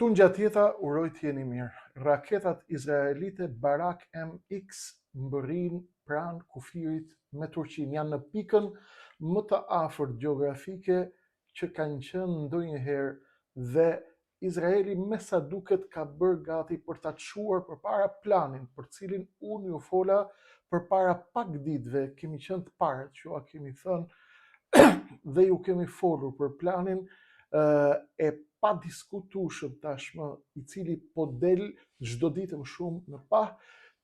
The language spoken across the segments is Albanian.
Tungjatjeta uroj të jeni mirë. Raketat izraelite Barak MX mbërrijnë pranë kufirit me Turqinë. Janë në pikën më të afërt gjeografike që kanë qenë ndonjëherë dhe Izraeli me sa duket ka bërë gati për ta çuar përpara planin për të cilin unë ju fola përpara pak ditëve, kemi qenë të parët që jua kemi thënë dhe ju kemi folur për planin e padiskutueshëm tashmë, i cili po del çdo ditë më shumë në pah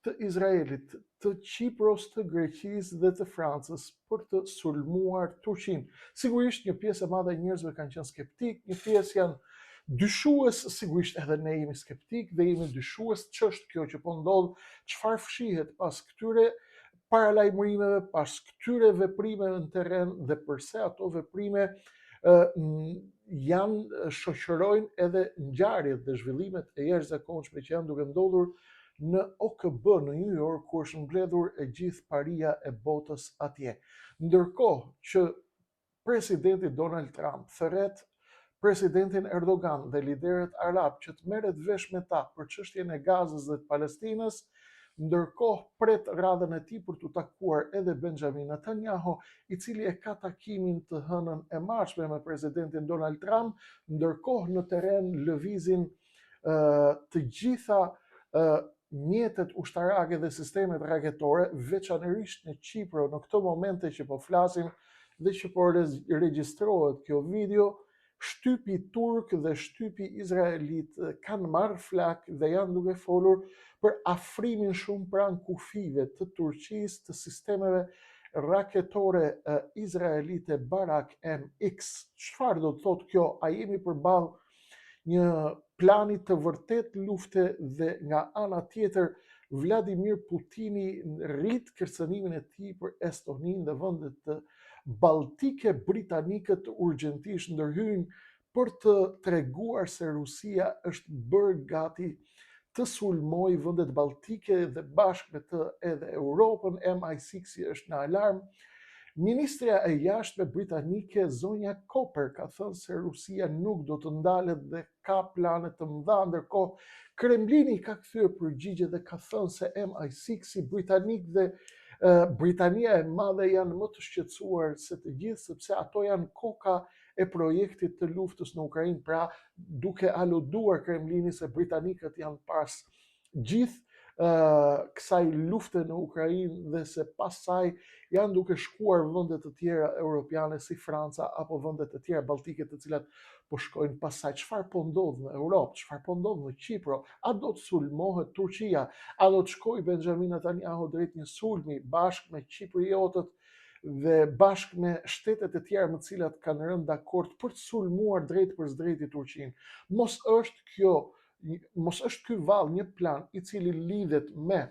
të Izraelit, të Qipros, të Greqisë dhe të Francës për të sulmuar Turqinë. Sigurisht një pjesë e madhe e njerëzve kanë qenë skeptikë, një pjesë janë dyshues, sigurisht edhe ne jemi skeptikë dhe jemi dyshues ç'është kjo që po ndodh, çfarë fshihet pas këtyre paralajmërimeve, pas këtyre veprimeve në terren dhe përse ato veprime janë shoqërojnë edhe ngjarjet dhe zhvillimet e jashtëzakonshme që janë duke ndodhur në OKB në New York ku është mbledhur e gjithë paria e botës atje. Ndërkohë që presidenti Donald Trump thërret presidentin Erdogan dhe liderët arabë që të merret vesh me ta për çështjen e Gazës dhe të Palestinës, ndërkohë pret radhën e tij për t'u takuar edhe Benjamin Netanyahu, i cili e ka takimin të hënën e marshme me presidentin Donald Trump, ndërkohë në terren lëvizin të gjitha mjetet ushtarake dhe sistemet raketore, veçanërisht në Qipro, në këto momente që po flasim dhe që po regjistrohet kjo video, shtypi turk dhe shtypi izraelit kanë marrë flakë dhe janë duke folur për afrimin shumë pranë kufijve të Turqisë të sistemeve raketore izraelite Barak MX. Çfarë do të thotë kjo? A jemi përballë një plani të vërtetë lufte dhe nga ana tjetër Vladimir Putini rrit kërcënimin e tij për Estoninë dhe vendet baltike britanikët urgjentisht ndërhyjnë për të treguar se Rusia është bërë gati të sulmojë vendet baltike dhe bashkë me të edhe Europën, MI6 është në alarm. Ministrja e jashtme britanike zonja Cooper ka thënë se Rusia nuk do të ndalet dhe ka plane të mëdha, ndërkohë Kremlini ka kthyer përgjigje dhe ka thënë se MI6-i britanik dhe Britania e Madhe janë më të shqetësuar se të gjithë sepse ato janë koka e projektit të luftës në Ukrainë, pra duke aluduar Kremlini se britanikët janë pas gjithë kësaj lufte në Ukrainë dhe se pas saj janë duke shkuar vende të tjera europiane si Franca apo vende të tjera baltike të cilat po shkojnë pas saj. Çfarë po ndodh në Europë? Çfarë po ndodh në Qipro? A do të sulmohet Turqia? A do të shkojë Benjamin Netanyahu drejt një sulmi bashkë me qipriotët dhe bashkë me shtetet e tjera me të cilat kanë rënë dakord për të sulmuar drejtpërsëdrejti Turqinë. Mos është kjo, mos është ky vallë një plan i cili lidhet me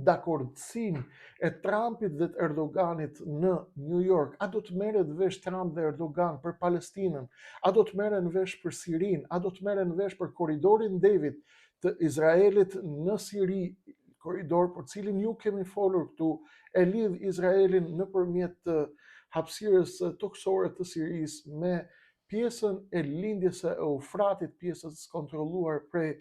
dakordësinë e Trumpit dhe të Erdoganit në New York. A do të merret vesh Trump dhe Erdogan për Palestinën? A do të merren vesh për Sirinë? A do të merren vesh për korridorin David të Izraelit në Siri, korridor për cilin ju kemi folur këtu, e lidh Izraelin nëpërmjet të hapësirës tokësore të Sirisë me pjesën e lindjes së Eufratit, pjesës së kontrolluar prej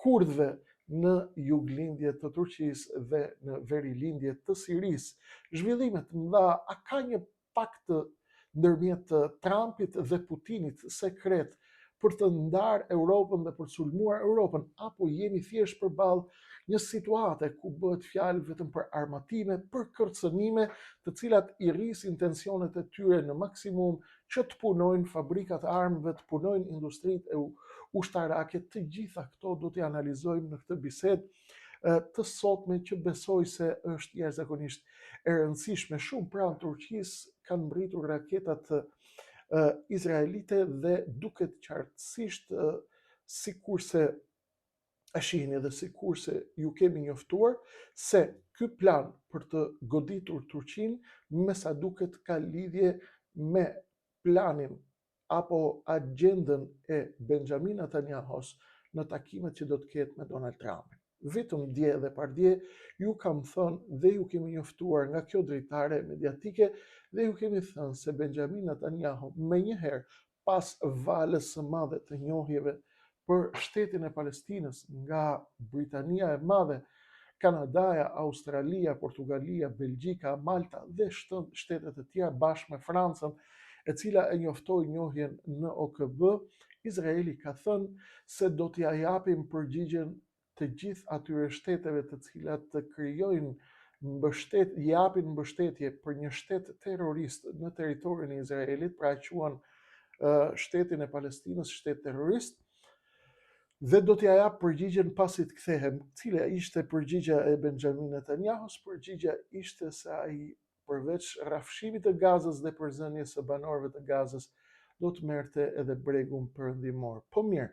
kurdëve në juglindje të Turqisë dhe në verilindje të Sirisë. Zhvillime të mëdha, a ka një pakt ndërmjet Trumpit dhe Putinit sekret për të ndarë Europën dhe për të sulmuar Europën, apo jemi thjesht përballë një situate ku bëhet fjalë vetëm për armatime, për kërcënime, të cilat i rrisin tensionet e tyre në maksimum që të punojnë fabrikat e armëve, të punojnë industritë e ushtarake, të gjitha këto do t'i analizojmë në këtë bisedë të sotme që besoj se është jashtëzakonisht e rëndësishme. Shumë pranë Turqisë kanë mbërritur raketat izraelite dhe duket qartësisht sikurse e shihni dhe sikurse ju kemi njoftuar se ky plan për të goditur Turqinë me sa duket ka lidhje me planin apo agjendën e Benjamin Netanyahos në takimet që do të ketë me Donald Trumpin. Vetëm dje dhe pardje ju kam thënë dhe ju kemi njoftuar nga kjo dritare mediatike dhe ju kemi thënë se Benjamin Netanyahu menjëherë pas valës së madhe të njohjeve për shtetin e Palestinës nga Britania e Madhe, Kanadaja, Australia, Portugalia, Belgjika, Malta dhe shtete të tjera bashkë me Francën, e cila e njoftoi njohjen në OKB, Izraeli ka thënë se do t'ia japim përgjigjen të gjithë atyre shteteve të cilat të krijojnë mbështet, japin mbështetje për një shtet terrorist në territorin e Izraelit, pra e quan shtetin e Palestinës shtet terrorist, dhe do t'ia jap përgjigjen pasi të kthehem. Cila ishte përgjigja e Benjamin Netanyahus? Përgjigja ishte se ai përveç rrafshimit të Gazës dhe përzënies së banorëve të Gazës, do të merrte edhe bregun perëndimor. Po mirë,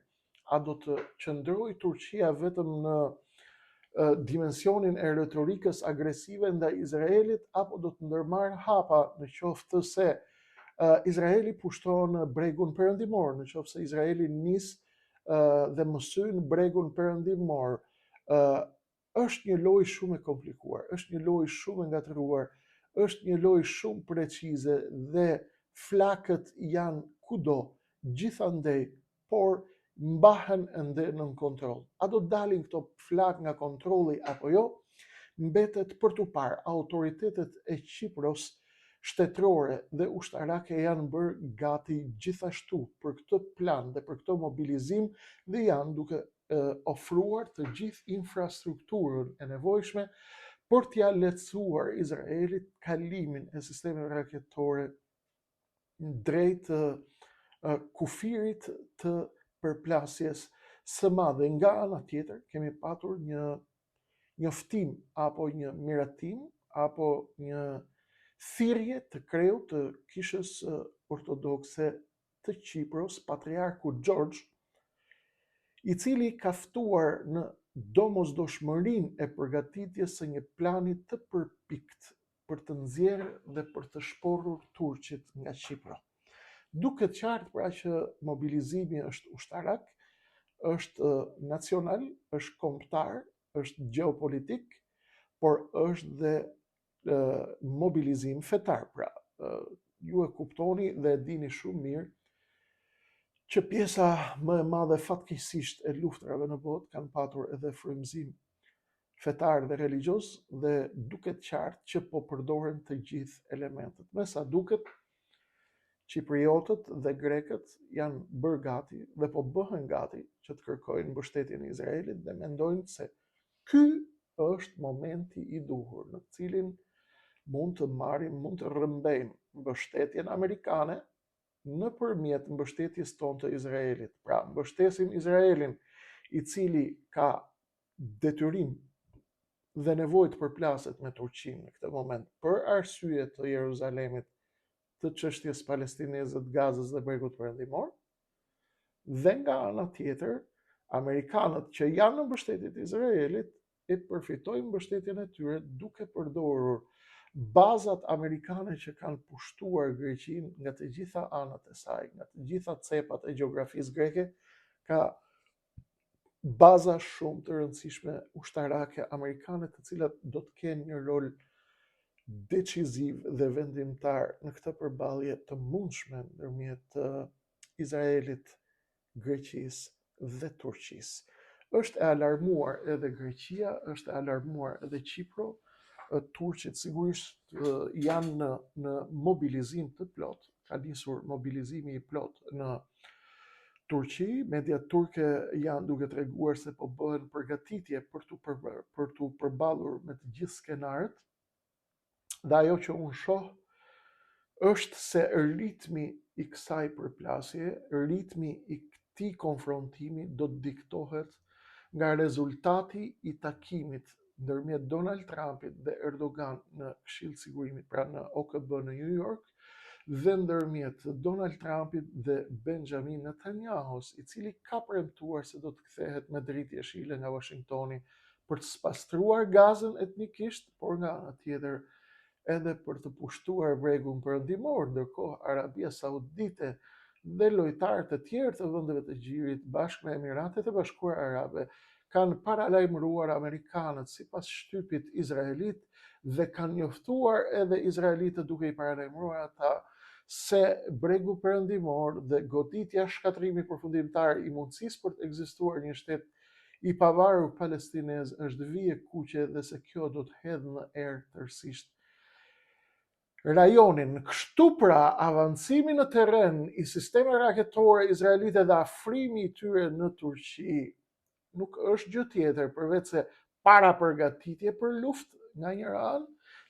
a do të qëndrojë Turqia vetëm në dimensionin e retorikës agresive ndaj Izraelit apo do të ndërmarrë hapa në qoftë se Izraeli pushton bregun perëndimor, në qoftë se Izraeli nis dhe mësyn bregun perëndimor, është një lojë shumë e komplikuar, është një lojë shumë e ngatërruar, është një lojë shumë precize dhe flakët janë kudo, gjithandej, por mbahen ende nën kontroll. A do të dalin këto flakë nga kontrolli apo jo? Mbetet për t'u parë. Autoritetet e Qipros shtetërore dhe ushtarake janë bërë gati gjithashtu për këtë plan dhe për këtë mobilizim dhe janë duke ofruar të gjithë infrastrukturën e nevojshme për t'ia lehtësuar Izraelit kalimin e sistemeve raketore drejt kufirit të përplasjes së madhe. Nga ana tjetër, kemi patur një njoftim apo një miratim apo një thirrje të kreut të Kishës Ortodokse të Qipros, Patriarku Xhorxh, i cili ka ftuar në domosdoshmërinë e përgatitjes së një plani të përpiktë për të nxjerrë dhe për të shporrur turqit nga Qipro. Duket qartë pra që mobilizimi është ushtarak, është nacional, është kombëtar, është gjeopolitik, por është dhe mobilizim fetar. Pra, ju e kuptoni dhe e dini shumë mirë që pjesa më e madhe fatkeqësisht e luftërave në botë kanë patur edhe frymëzim fetar dhe religjioz dhe duket qartë që po përdoren të gjithë elementët. Me sa duket, Qipriotët dhe grekët janë bërë gati dhe po bëhen gati që të kërkojnë mbështetjen e Izraelit dhe mendojnë se ky është momenti i duhur në të cilin mund të marrim, mund të rrëmbejmë mbështetjen amerikane nëpërmjet mbështetjes tonë të Izraelit. Pra, mbështesim Izraelin, i cili ka detyrim dhe nevojë të përplaset me Turqinë në këtë moment për arsye të Jeruzalemit, të çështjes palestineze të Gazës dhe Bregut Perëndimor, dhe nga ana tjetër, amerikanët që janë në mbështetje të Izraelit e përfitojnë mbështetjen e tyre duke përdorur bazat amerikane që kanë pushtuar Greqinë nga të gjitha anët e saj, nga të gjitha cepat e gjeografisë greke, ka baza shumë të rëndësishme ushtarake amerikane të cilat do të kenë një rol deciziv dhe vendimtar në këtë përballje të mundshme ndërmjet Izraelit, Greqisë dhe Turqisë. Është e alarmuar edhe Greqia, është e alarmuar edhe Qipro, turqit sigurisht janë në në mobilizim të plotë, ka nisur mobilizimi i plotë në Turqi, mediat turke janë duke treguar se po bëhen përgatitje për t'u për, për t'u përballur me të gjithë skenarët. Dhe ajo që unë shoh është se ritmi i kësaj përplasje, ritmi i këtij konfrontimi do të diktohet nga rezultati i takimit ndërmjet Donald Trumpit dhe Erdogan në Këshill të Sigurimit, pra në OKB në New York, dhe ndërmjet Donald Trumpit dhe Benjamin Netanyahus, i cili ka premtuar se do të kthehet me dritë jeshile nga Washingtoni për të spastruar Gazën etnikisht, por nga ana tjetër edhe për të pushtuar bregun perëndimor, ndërkohë Arabia Saudite dhe lojtarë të tjerë të vendeve të gjirit bashkë me Emiratet e Bashkuara Arabe kanë paralajmëruar amerikanët sipas shtypit izraelit dhe kanë njoftuar edhe izraelitët duke i paralajmëruar ata se Bregu Perëndimor dhe goditja shkatërrimi përfundimtar i mundësisë për të ekzistuar një shtet i pavarur palestinez është vijë e kuqe dhe se kjo do të hedhë në erë tërësisht rajonin. Kështu pra, avancimi në terren i sistemeve raketore izraelite dhe afrimi i tyre në Turqi nuk është gjë tjetër përveçse parapërgatitje për luftë nga njëra anë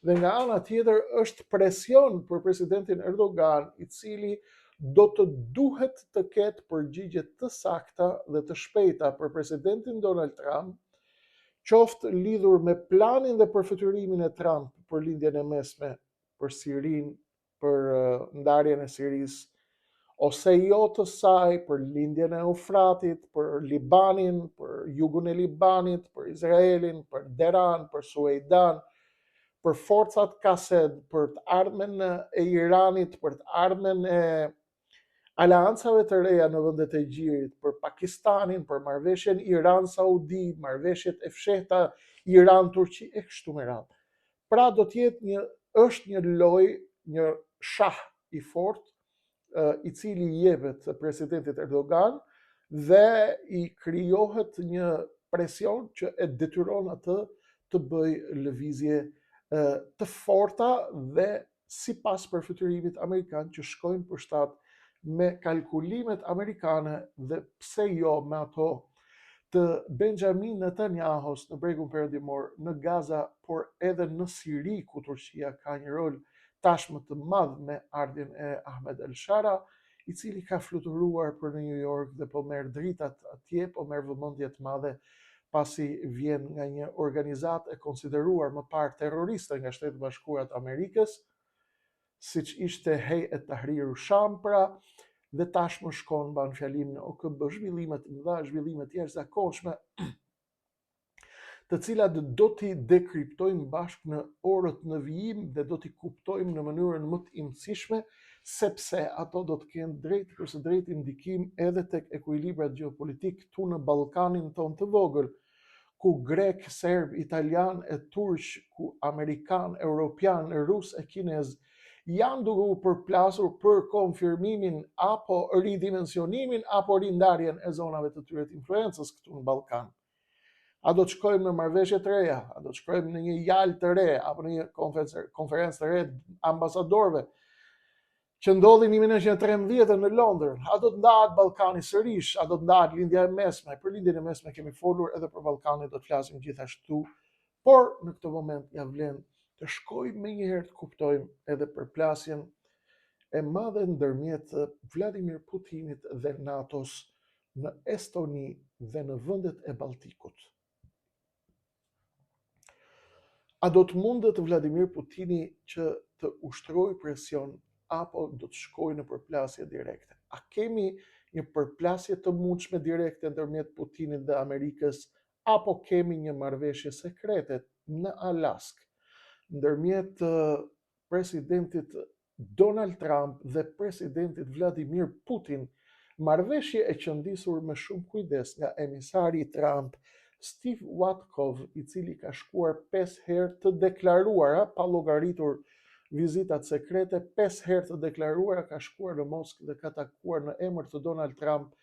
dhe nga ana tjetër është presion për presidentin Erdogan, i cili do të duhet të ketë përgjigje të sakta dhe të shpejta për presidentin Donald Trump, qoftë lidhur me planin dhe përfytyrimin e Trump për Lindjen e Mesme, për Sirinë, për ndarjen e Sirisë, ose jo të saj, për lindjen e Eufratit, për Libanin, për jugun e Libanit, për Izraelin, për Deran, për Suejdan, për forcat Kased, për të ardhmen e Iranit, për të ardhmen e aleancave të reja në vendet e gjirit, për Pakistanin, për marrëveshjen Iran-Saudi, marrëveshjet e fshehta Iran-Turqi e kështu me radhë. Pra do të jetë një është një lojë, një shah i fortë i cili i jepet presidentit Erdogan dhe i krijohet një presion që e detyron atë të bëjë lëvizje të forta dhe sipas përfytyrimit amerikan që shkojnë për shtat me kalkulimet amerikane dhe pse jo me ato të Benjamin Netanyahus në Bregun Perëndimor, në Gaza, por edhe në Siri, ku Turqia ka një rol tashmë të madh me ardhjen e Ahmed al-Shara, i cili ka fluturuar për në New York dhe po merr dritat atje, po merr vëmendje të madhe pasi vjen nga një organizatë e konsideruar më parë terroriste nga Shtetet e Bashkuara të Amerikës, siç ishte Hej'et Tahrir Sham pra, dhe tashmë shkon mban fjalim në OKB, zhvillime të mëdha, zhvillime të jashtëzakonshme, të cilat do t'i dekriptojmë bashkë në orët në vijim dhe do t'i kuptojmë në mënyrën më të imtësishme, sepse ato do të kenë drejtpërsëdrejti ndikim edhe tek ekuilibrat gjeopolitikë këtu në Ballkanin tonë të vogël, ku grekë, serbë, italianë e turq, ku amerikanë, europianë, rusë e kinezë janë duke u përplasur për konfirmimin apo ridimensionimin apo rindarjen e zonave të tyre të influencës këtu në Ballkan. A do të shkojmë në marrëveshje të reja, a do të shkojmë në një Jaltë të re apo në një konferencë të re të ambasadorëve që ndodhi në 1913 në Londër, a do të ndahet Ballkani sërish, a do të ndahet Lindja e Mesme? Për Lindjen e Mesme kemi folur edhe për Ballkanin do të flasim gjithashtu, por në këtë moment ia vlen të shkojmë menjëherë të kuptojmë edhe përplasjen e madhe ndërmjet Vladimir Putinit dhe NATO-s në Estoni dhe në vendet e Baltikut. A do të mundet Vladimir Putini që të ushtrojë presion apo do të shkojë në përplasje direkte? A kemi një përplasje të mundshme direkte ndërmjet Putinit dhe Amerikës apo kemi një marrëveshje sekrete në Alaskë ndërmjet presidentit Donald Trump dhe presidentit Vladimir Putin, marrëveshje e qëndisur me shumë kujdes nga emisari i Trump, Steve Witkoff, i cili ka shkuar 5 herë të deklaruara, pa llogaritur vizitat sekrete, 5 herë të deklaruara ka shkuar në Moskë dhe ka takuar në emër të Donald Trump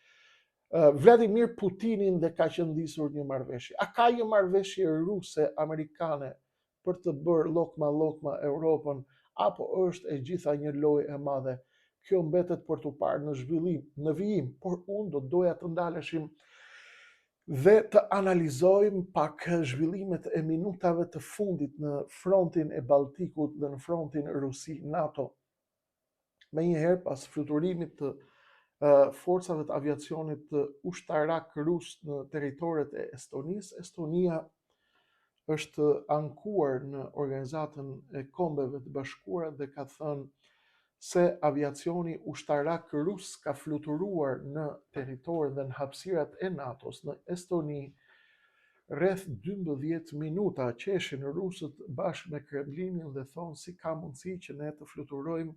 Vladimir Putinin dhe ka qëndisur një marrëveshje. A ka një marrëveshje ruse amerikane për të bërë llokma llokma Europën apo është e gjitha një lojë e madhe? Kjo mbetet për t'u parë në zhvillim, në vijim, por unë do doja të ndaleshim dhe të analizojmë pak zhvillimet e minutave të fundit në frontin e Baltikut dhe në frontin Rusi-NATO. Menjëherë pas fluturimit të forcave të aviacionit ushtarak rus në territoret e Estonisë, Estonia është ankuar në Organizatën e Kombeve të Bashkuara dhe ka thënë se aviacioni ushtarak rus ka fluturuar në territorin dhe në hapësirat e NATO-s në Estoni rreth 12 minuta. Qeshin rusët bashkë me Kremlinin dhe thonë si ka mundësi që ne të fluturojmë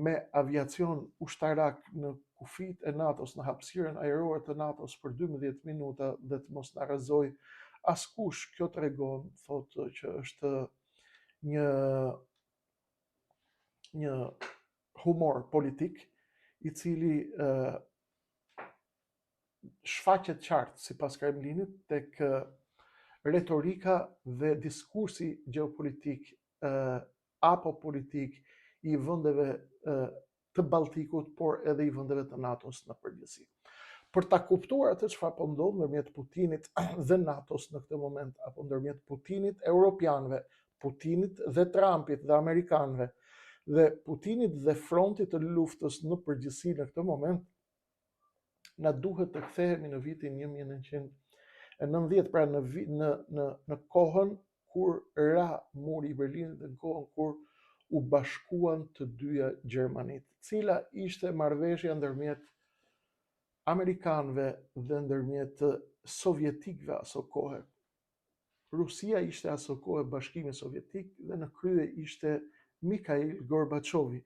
me aviacion ushtarak në kufijtë e NATO-s, në hapësirën ajrore të NATO-s për 12 minuta dhe të mos na rrëzojë askush. Kjo tregon, thotë që është një një humor politik, i cili shfaqet qartë sipas Kremlinit tek retorika dhe diskursi gjeopolitik apo politik i vendeve të Baltikut, por edhe i vendeve të NATO-s në përgjithësi. Për ta kuptuar atë çfarë po ndodh ndërmjet Putinit dhe NATO-s në këtë moment apo ndërmjet Putinit europianëve, Putinit dhe Trumpit dhe amerikanëve dhe Putinit dhe frontit të luftës në përgjithësi në këtë moment, na duhet të kthehemi në vitin 1990, pra në në në në kohën kur ra muri i Berlinit dhe në kohën kur u bashkuan të dyja Gjermanitë. Cila ishte marrëveshja ndërmjet amerikanëve dhe ndërmjet sovjetikëve aso kohe? Rusia ishte aso kohe Bashkimi Sovjetik dhe në krye ishte Mikhail Gorbaçovi.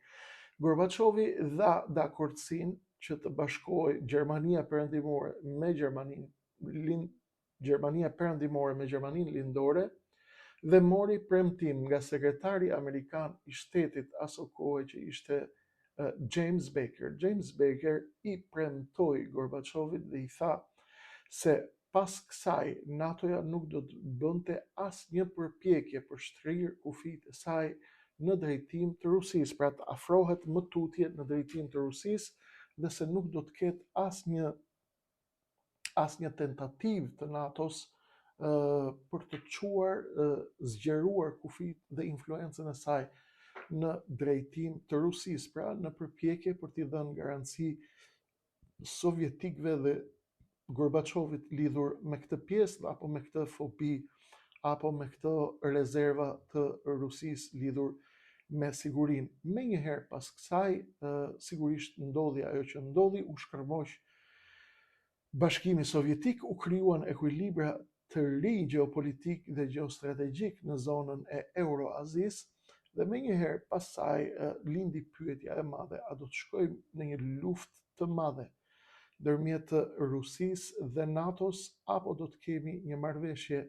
Gorbaçovi dha dakordësinë që të bashkohej Gjermania Perëndimore me Gjermaninë Lind Gjermania Perëndimore me Gjermaninë Lindore dhe mori premtim nga sekretari amerikan i shtetit aso kohe që ishte James Baker. James Baker i premtoi Gorbaçovit dhe i tha se pas kësaj NATO-ja nuk do të bënte asnjë përpjekje për shtrirë kufijtë e saj në drejtim të Rusisë, pra të afrohet më tutje në drejtim të Rusisë dhe se nuk do të ketë asnjë asnjë tentativë të NATO-s për të çuar, zgjeruar kufijtë dhe influencën e saj në drejtim të Rusisë, pra në përpjekje për t'i dhënë garanci sovjetikëve dhe Gorbaçovit lidhur me këtë pjesë apo me këtë fobi apo me këto rezerva të Rusisë lidhur me sigurinë. Menjëherë pas kësaj, sigurisht ndodhi ajo që ndodhi, u shkërmoq Bashkimi Sovjetik, u krijuan ekuilibra të rinj gjeopolitik dhe gjeostrategjik në zonën e Euroazisë dhe menjëherë pas saj lindi pyetja e madhe, a do të shkojmë në një luftë të madhe ndërmjet Rusisë dhe NATO-s apo do të kemi një marrëveshje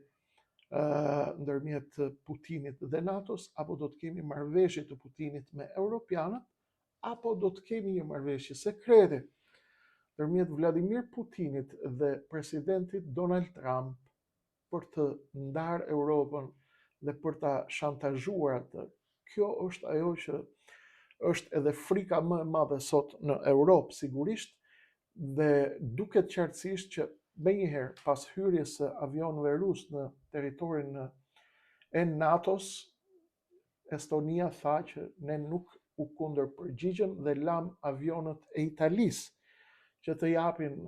ndërmjet Putinit dhe NATO-s apo do të kemi marrëveshje të Putinit me europianët apo do të kemi një marrëveshje sekrete ndërmjet Vladimir Putinit dhe presidentit Donald Trump për të ndarë Europën dhe për ta shantazhuar atë. Kjo është ajo që është edhe frika më e madhe sot në Europë, sigurisht, dhe duket qartësisht që menjëherë pas hyrjes së avionëve rusë në territorin e NATO-s, Estonia tha që ne nuk u kundërpërgjigjëm dhe lamë avionët e Italisë që të japin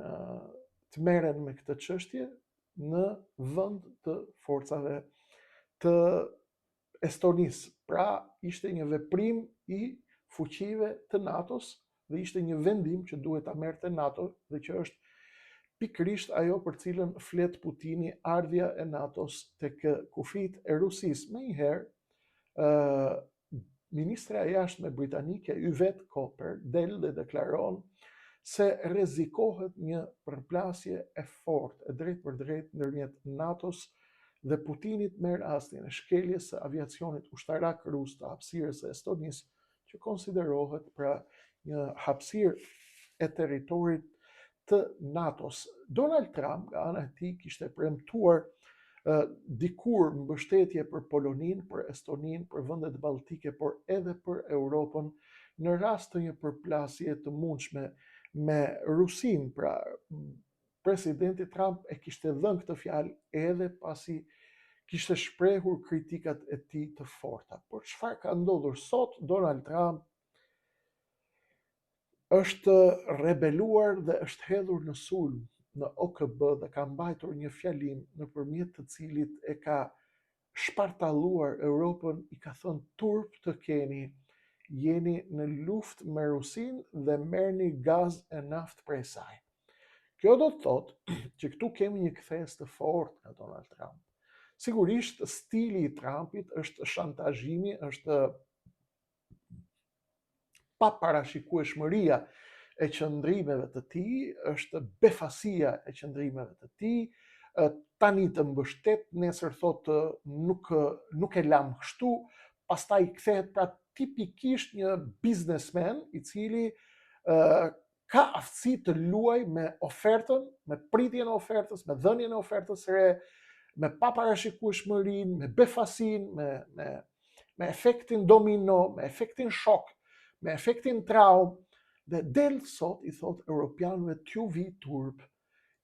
të merren me këtë çështje në vend të forcave të Estonisë. Pra, ishte një veprim i fuqive të NATO-s dhe ishte një vendim që duhet ta merrte NATO dhe që është pikërisht ajo për cilën flet Putini ardhja e NATO-s tek kufijtë e Rusisë. Menjëherë, ë ministrja e jashtme britanike Yvette Cooper del dhe deklaron se rrezikohet një përplasje e fortë e drejtpërdrejtë ndërmjet NATO-s dhe Putinit me rastin e shkeljes së aviacionit ushtarak rus të hapësirës së Estonisë që konsiderohet pra një hapësirë e territorit të NATO-s. Donald Trump nga ana e tij kishte premtuar dikur mbështetje për Poloninë, për Estoninë, për vendet baltike, por edhe për Europën në rast të një përplasje të mundshme me Rusinë, pra Presidenti Trump e kishte dhënë këtë fjalë edhe pasi kishte shprehur kritikat e tij të forta. Por çfarë ka ndodhur sot? Donald Trump është rebeluar dhe është hedhur në sulm në OKB dhe ka mbajtur një fjalim nëpërmjet të cilit e ka shpartalluar Europën, i ka thënë turp të keni, jeni në luftë me Rusinë dhe merrni gaz e naftë prej saj. Kjo do të thotë që këtu kemi një kthesë të fortë nga Donald Trump. Sigurisht, stili i Trumpit është shantazhimi, është paparashikueshmëria e qëndrimeve të tij, është befasia e qëndrimeve të tij, tani të mbështet, nesër thotë nuk nuk e lamë kështu. pastaj kthehet pra tipikisht një biznesmen i cili ka aftësi të luajë me ofertën, me pritjen e ofertës, me dhënien e ofertës së re, me paparashikueshmërinë, me befasinë, me me me efektin domino, me efektin shok, me efektin traumë, dhe del sot i thotë europianëve t'ju vijë turp,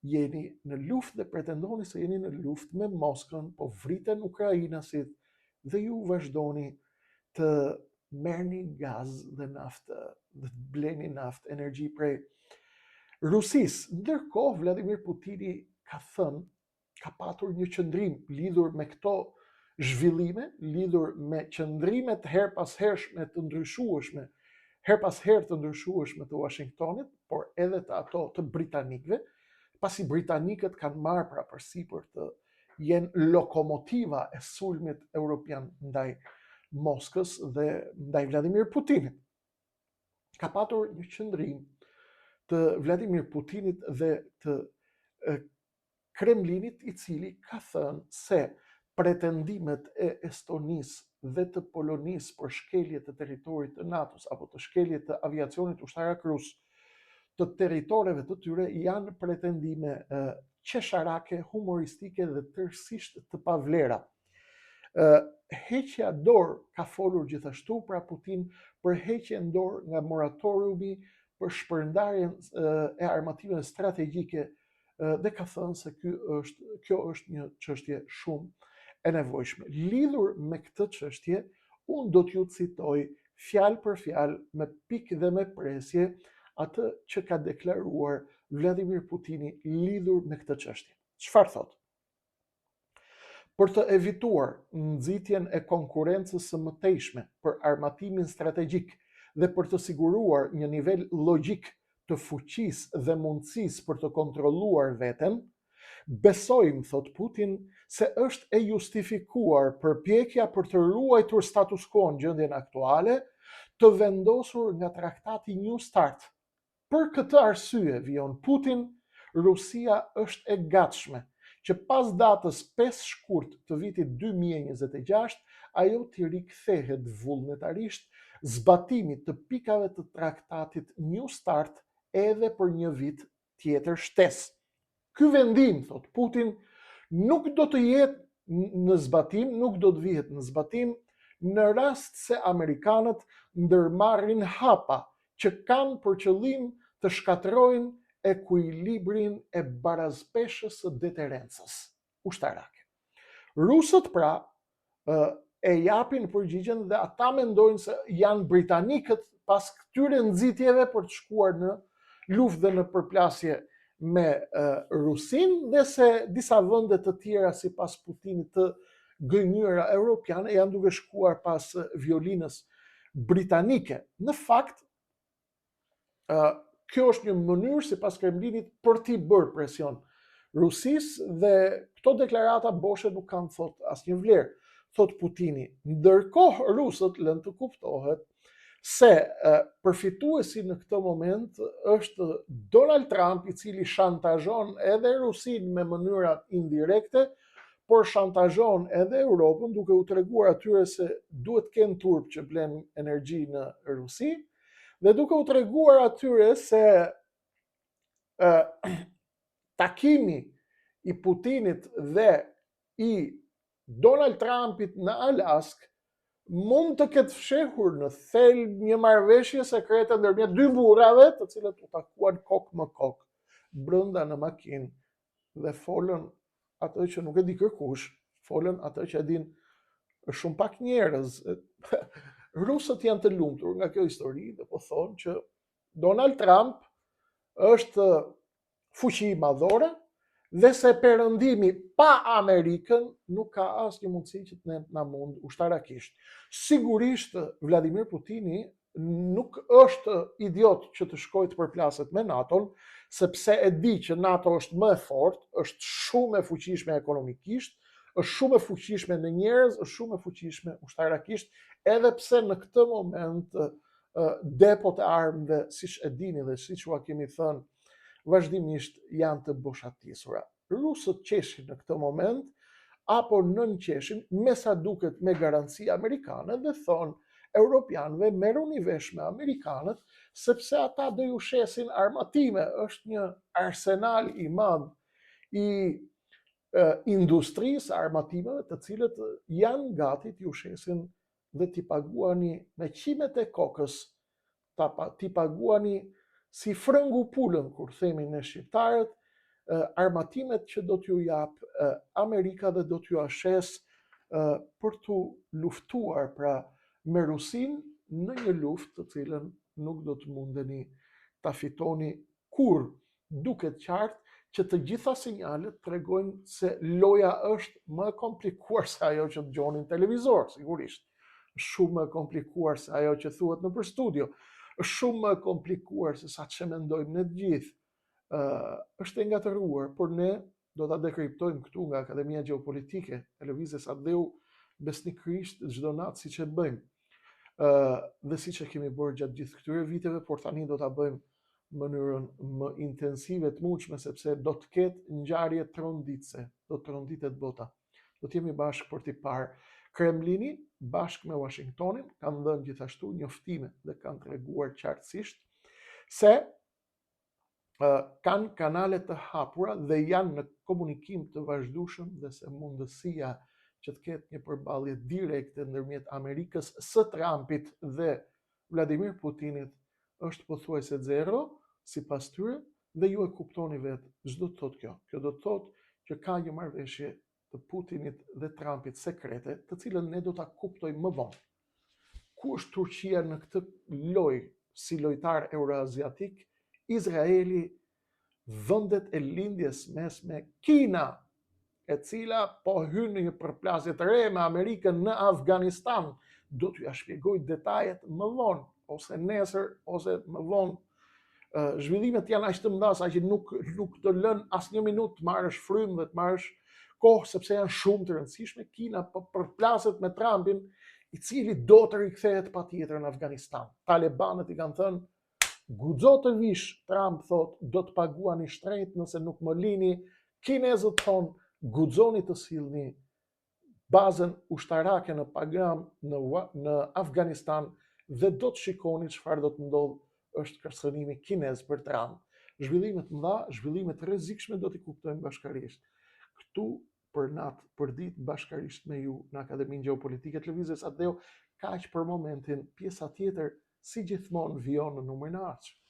jeni në luftë dhe pretendoni se jeni në luftë me Moskën, po vriten ukrainasit dhe ju vazhdoni të merrni gaz dhe naftë dhe të bleni naftë, energji prej Rusisë. Ndërkohë, Vladimir Putini ka thënë, ka patur një qëndrim lidhur me këto zhvillime, lidhur me qëndrimet herëpashershme të ndryshueshme, herë pas herë të ndryshueshme të Washingtonit, por edhe të ato të britanikëve, pasi britanikët kanë marrë pra përsipër të jenë lokomotiva e sulmit europian ndaj Moskës dhe ndaj Vladimir Putinit. Ka patur një qëndrim të Vladimir Putinit dhe të Kremlinit i cili ka thënë se pretendimet e Estonisë dhe të Polonisë për shkelje të territorit të NATO-s apo të shkelje të aviacionit ushtarak rus të territoreve të tyre janë pretendime qesharake, humoristike dhe tërësisht të pavlera. Heqja dorë ka folur gjithashtu pra Putin për heqjen dorë nga moratoriumi për shpërndarjen e armatimeve strategjike dhe ka thënë se ky është kjo është një çështje shumë e nevojshme. Lidhur me këtë çështje, unë do t'ju citoj fjalë për fjalë me pikë dhe me presje atë që ka deklaruar Vladimir Putini lidhur me këtë çështje. Çfarë thotë? Për të evituar nxitjen e konkurrencës së mëtejshme për armatimin strategjik dhe për të siguruar një nivel logjik të fuqisë dhe mundësisë për të kontrolluar veten, besojmë, thotë Putin, se është e justifikuar përpjekja për të ruajtur status quo-në gjendjen aktuale, të vendosur nga traktati New Start, Për këtë arsye, vijon Putin, Rusia është e gatshme që pas datës 5 shkurt të vitit 2026, ajo t'i rikthehet vullnetarisht zbatimit të pikave të traktatit New Start edhe për një vit tjetër shtesë. Ky vendim, thotë Putin, nuk do të jetë në zbatim, nuk do të vihet në zbatim në rast se amerikanët ndërmarrin hapa që kanë për qëllim të shkatërrojnë ekuilibrin e baraspeshës së deterencës ushtarake. Rusët pra e japin përgjigjen dhe ata mendojnë se janë britanikët pas këtyre nxitjeve për të shkuar në luftë dhe në përplasje me Rusinë dhe se disa vende të tjera sipas Putinit të gënjyera europiane janë duke shkuar pas violinës britanike. Në fakt, kjo është një mënyrë sipas Kremlinit për t'i bërë presion Rusisë dhe këto deklarata boshe nuk kanë thotë asnjë vlerë, thotë Putini. Ndërkohë rusët lënë të kuptohet se përfituesi në këtë moment është Donald Trump i cili shantazhon edhe Rusinë me mënyra indirekte, por shantazhon edhe Europën duke u treguar atyre se duhet të kenë turp që blen energji në Rusi dhe duke u treguar atyre se ë takimi i Putinit dhe i Donald Trumpit në Alaskë mund të ketë fshehur në thelb një marrëveshje sekrete ndërmjet dy burrave, të cilët u takuan kokë më kokë brenda në makinë dhe folën atë që nuk e di kërkush, folën atë që e dinë shumë pak njerëz. Rusët janë të lumtur nga kjo histori dhe po thonë që Donald Trump është fuqi madhore dhe se perëndimi pa Amerikën nuk ka asnjë mundësi që të na mund ushtarakisht. Sigurisht Vladimir Putini nuk është idiot që të shkojë të përplaset me NATO-n, sepse e di që NATO është më e fortë, është shumë e fuqishme ekonomikisht, është shumë e fuqishme në njerëz, është shumë e fuqishme ushtarakisht, edhe pse në këtë moment depot e armëve, siç e dini dhe siç ua kemi thënë, vazhdimisht janë të boshatisura. Rusët qeshin në këtë moment, apo nënqeshin, me sa duket me garanci amerikane dhe thonë europianëve merruni vesh me amerikanët, sepse ata do ju shesin armatime, është një arsenal i madh i industrisë së armatimeve të cilët janë gati t'ju shesin dhe t'i paguani me qimet e kokës, ta t'i paguani si frëngu pulën, kur themi ne shqiptarët, armatimet që do t'ju japë Amerika dhe do t'jua shesë për t'u luftuar pra me Rusinë në një luftë të cilën nuk do të mundeni ta fitoni kurrë. Duket qartë që të gjitha sinjalet tregojnë se loja është më e komplikuar se ajo që dëgjoni në televizor, sigurisht. Shumë më e komplikuar se ajo që thuhet nëpër studio. Është shumë më e komplikuar se sa ç'e mendojmë ne të gjithë. Ë është e ngatërruar, por ne do ta dekriptojmë këtu nga Akademia Gjeopolitike e Lëvizjes Atdheu besnikërisht çdo natë siç e bëjmë. Ë dhe siç e kemi bërë gjatë gjithë këtyre viteve, por tani do ta bëjmë në mënyrën më intensive të mundshme sepse do të ketë ngjarje tronditëse, do të tronditet bota. Do të jemi bashkë për t'i parë. Kremlini bashkë me Washingtonin kanë dhënë gjithashtu njoftime dhe kanë treguar qartësisht se kanë kanale të hapura dhe janë në komunikim të vazhdueshëm dhe se mundësia që të ketë një përballje direkte ndërmjet Amerikës së Trumpit dhe Vladimir Putinit është pothuajse zero, sipas tyre, dhe ju e kuptoni vetë ç'do të thotë kjo. Kjo do të thotë që ka një marrëveshje të Putinit dhe Trumpit sekrete, të cilën ne do ta kuptojmë më vonë. Ku është Turqia në këtë lojë si lojtar euroaziatik? Izraeli, vendet e lindjes mesme, Kina, e cila po hyn në një përplasje të re me Amerikën në Afganistan. Do t'jua shpjegoj detajet më vonë, ose nesër, ose më vonë. Zhvillimet janë aq të mëdha sa që nuk nuk të lënë asnjë minutë të marrësh frymë dhe të marrësh kohë sepse janë shumë të rëndësishme. Kina po përplaset me Trumpin, i cili do të rikthehet patjetër në Afganistan. Talebanët i kanë thënë Guxo të vish, Trump thotë, do të paguani shtrenjtë nëse nuk më lini. Kinezët thonë, guxoni të sillni bazën ushtarake në Bagram në, në Afganistan dhe do të shikoni çfarë do të ndodhë është kërcënimi kinez për Trump. Zhvillime të mëdha, zhvillime të rrezikshme do t'i kuptojmë bashkarisht. Këtu për natë, për ditë bashkarisht me ju në Akademinë Gjeopolitike të Lëvizjes Atdheu, kaq për momentin, pjesa tjetër si gjithmonë vijon në numrin e ardhshëm.